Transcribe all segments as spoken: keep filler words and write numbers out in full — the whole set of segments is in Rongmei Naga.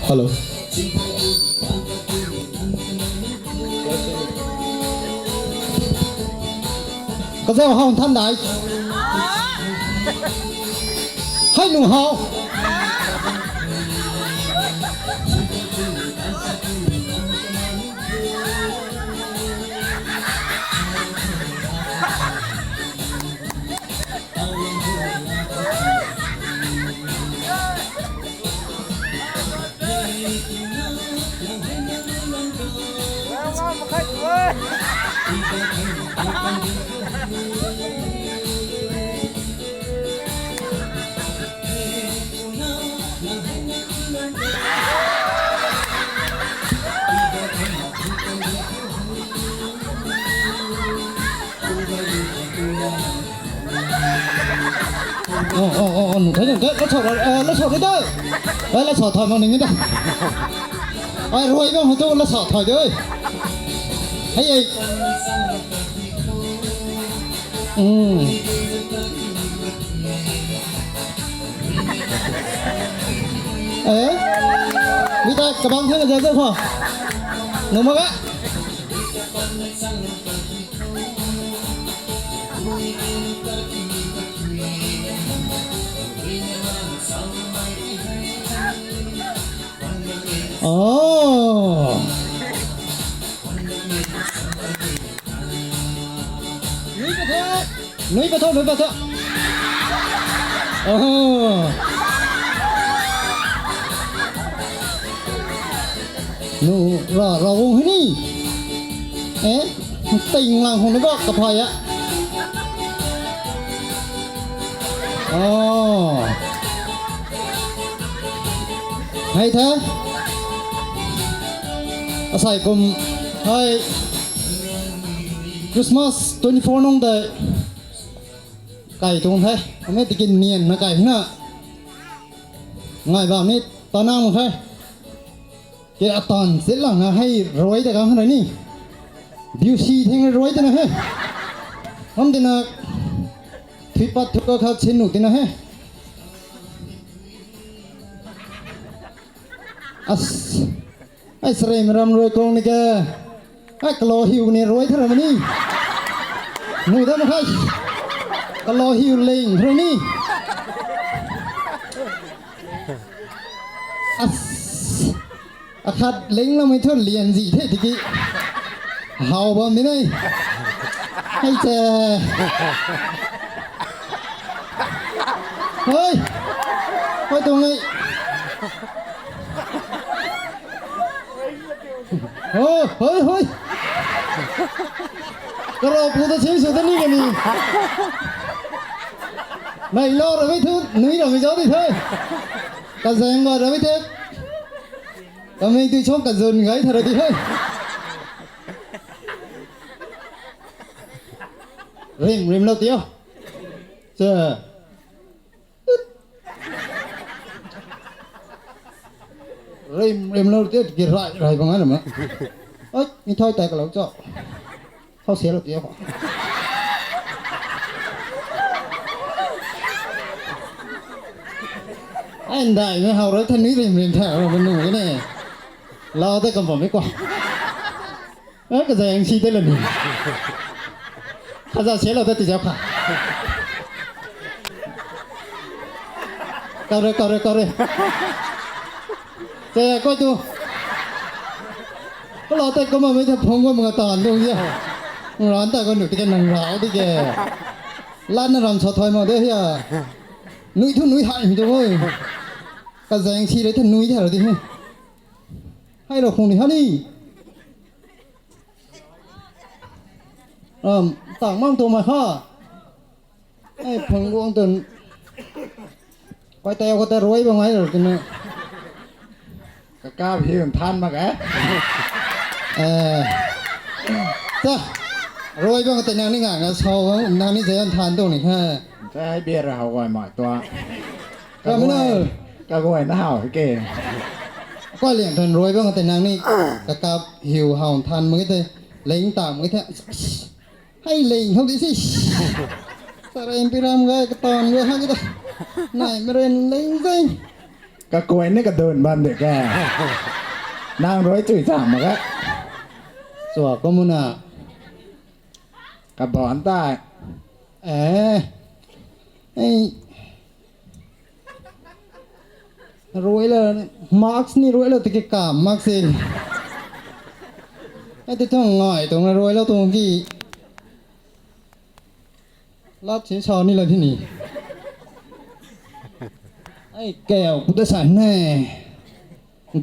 Hello. Kazau hau nthan dai. Hai nung hau. Lasau rui de. Lasau thay mak ning de. Ai rui bam tu lasau thay de. Hei ei. Eh? Mi ta kabang thang ja ja kho. Numa ga. Oh. Nui patho, nui patho, nui patho. Oh. Nu ra ra wong hini. Eh, ting lang hong ni bak kaphai a. Oh. Hei the. Asai kum hei Christmas twenty four nung de. Kai tuang the. Ame tikin nian na kai na. Ngai ba ni tanang the. Ke atan sit lang na hei rui de gang na ni. Biu si thing rui de na he. Ham de na. Thui pat thu ka khat sin nu de na he. As. Ai srei maram rui kong ni ke. Ai kalo hiu ni rui thara mani. Nu da ma khai. Kalo hiu ling thara ni. As. Akhat ling lamei thu lian zi the tiki. Hau bam ni nei. Hei che. Hoi. Hoi tuang ei. Oh, hoi, hoi. Karau pu ta sing su ta ni kani. Nai lo ra mei thu, nui ra mei zau di thoi. Kazeng ba ra mei the. Kamei tui chong kazun gai thara di thoi. Rim, rim lo tio. Cha. Rim, rim lo tio, ki rai, rai bang ana ma. Oi, mi thoi tai ka lo cho. Thau se lo tio. Ai ndai me hau rui than ni rim, rim tha ro ma nu ne. Lau te kam bam mi kwa. Eh, kazang si te la ni. Kazang se lo ta ti zau kha. Kau re, kau re, kau re. Che, koi tu. Kala ta kumna mei ta phung kumna tan tu ya. Ran ta ko nu ti ke nang rau di ke. Lan na ram sa thoi ma de ya. Nui thu nui hai mi tu oi. Kazang si re ta nui ta ra di he. Hai lo khung ni ha ni. Um, tang mang tu ma ha. Ai phang guang tun. Koi tei ko ta rui bang ai lo tun. Ka kap hi than mak e. Eh. Ta. Rui bang tei nang ni nga nga sau bang nang ni zai than tu ni ha. Zai beer hau goi mai tua. Ka mei na. Ka goi na hau ke. Koi liang than rui bang tei nang ni. Ka kap hiu hau than mak e te. Leng ta mak e te. Hei leng hou di si. Sarem pi ram gai katan gai ha kita. Nai meren leng zeng. Kakuay ni kadun bam de ke. Nang rui chui chang mak e. Chua kum na. Kabaanc tei. Eh. Ei. Rui la, mask ni rui la tiki kam mak si. Ei, ti tuang ngai tuang na rui la tuang ki. Lat sin sa ni la thi ni. Ei, kau ku ta sa ne.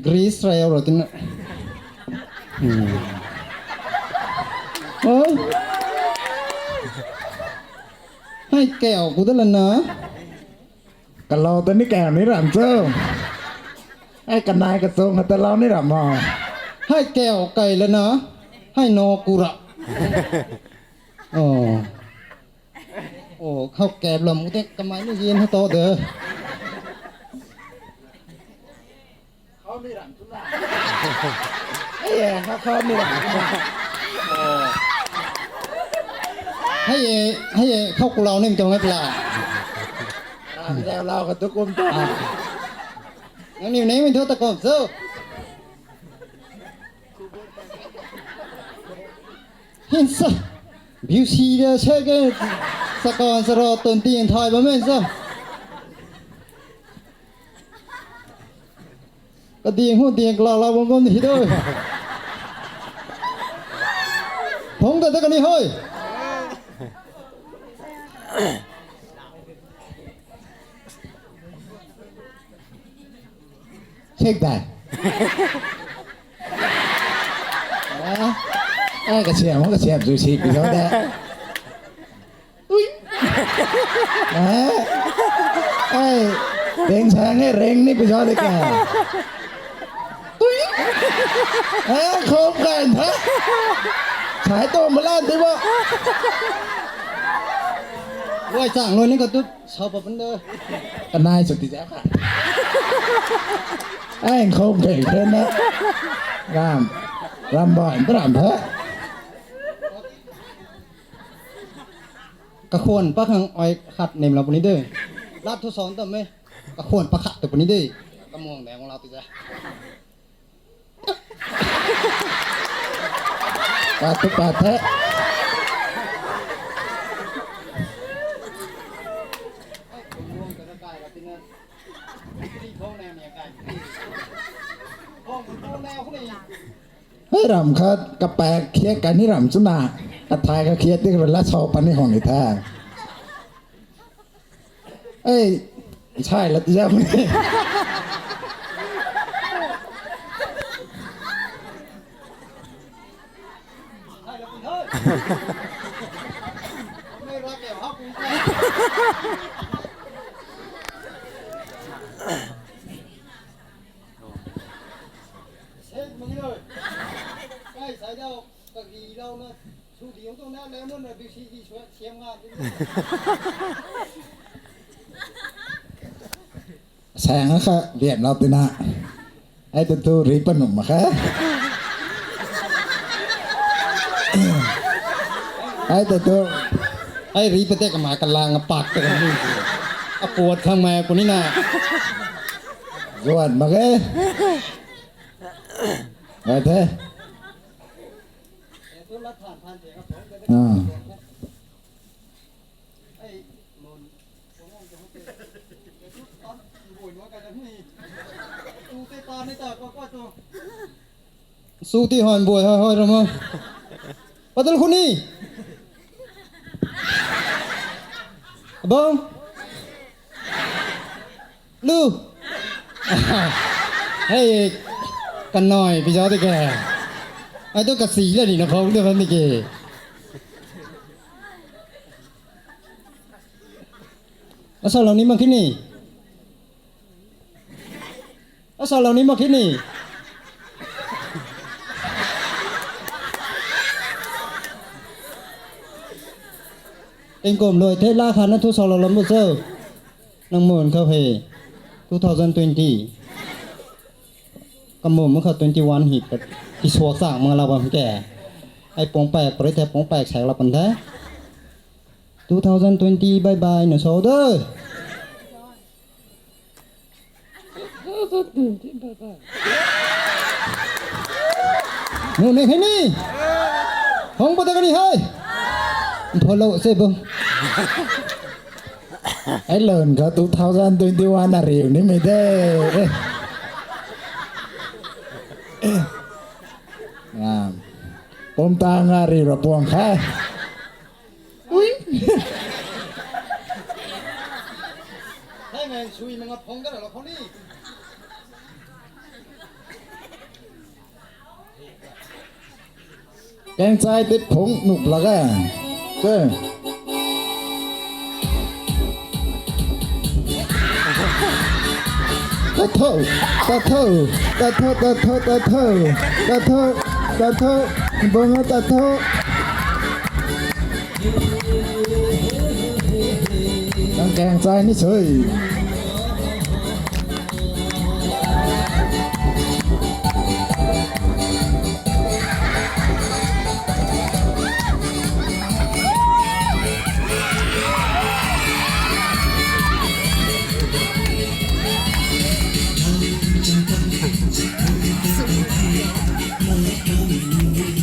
Greece rau ro tina. Hmm. Oh. Hei kau ku da lana. Kalau ta ni kau ni ram cho. Hei kanai ka chong ta lau ni ram mo. Hei kau kai lana. Hei no kura. Oh. Oh, khou kap lam u te kamei ni yen ha to de. Khou ni ram tu na. Hei e, khou, khou ni ram tu na. Oh. Hei e, hei e, khou kulau ni mi tuang e pla. Ram zau lau ka tu kum ta. Ah. Nang niw ni mi thu ta kum su. Hin sa. Biu si de se ke. Sa kan sa ro tun ting thai bam e sa. Ka ding hu ding kla la bam bam hi do. Phung ta ta ka ni hoi. Sek dai. Ah, eh, kasiam, kasiam, sui si, pi zo de. Ui. Eh, eh, deng sang e, reng ni pi zo de ka. Ui. Eh, khom kan, ha? Sai to malan de bo. Wai chang lo ni ka tu. Sa pa pun da. Kanai sa ti za kha. Ai, khou khe khe na. Ram. Ram ba, nta ram tha. Kakhwan pa khang ai khat nem la puni de. Lat thu son tam me. Kakhwan pa khat ta puni de. Kamuang de, mong la ti za. Pat tu pat the. Hei ram khat kapak khiat kani ram chuna. Kathai kakhiat ti kala sau pani hong ni tha. Ei, sai lat zam. Saeng kha liam lou tina. Ai tu tu ri panum mak kha. Ai tu tu. Ai ri pate kama kalang apat te kani. Apuat khang mai kuni na. Zuan mak e. Ai the. Ah. Su ti han buai hai hai rama. Patal khuni. Abang. Lu. Hei, kanoi pi zau ti ke. Ai tu kasi la ni na khou de bam ni ke. Asau lau ni mak kini. Asau lau ni mak kini. Tingkum loi the la khan na thu sau lau lam bu cho. Nang mun khou he. Two thousand twenty. Kamun mak kha twenty one hi pat. Ti suak chang mak lau bam ke. Ai pong paek, pare the pong paek sak lau pan the. Two thousand twenty, bye bye, na sau de. Nunc ni hei ni. Hong pa ta kani hei. Follow se bo. Ai lon ka two thousand twenty-one na riu ni mei de. Eh. Ah. Pum ta nga riu ra puang kha. Ui. Hai ngai sui manga phong ka ra la phong ni. Kang chai tip phung nuh lak e. Che. Ta tho, ta tho, ta tho, ta tho, ta tho, ta tho, ta tho, bang ta tho. Kang kang chai ni sui.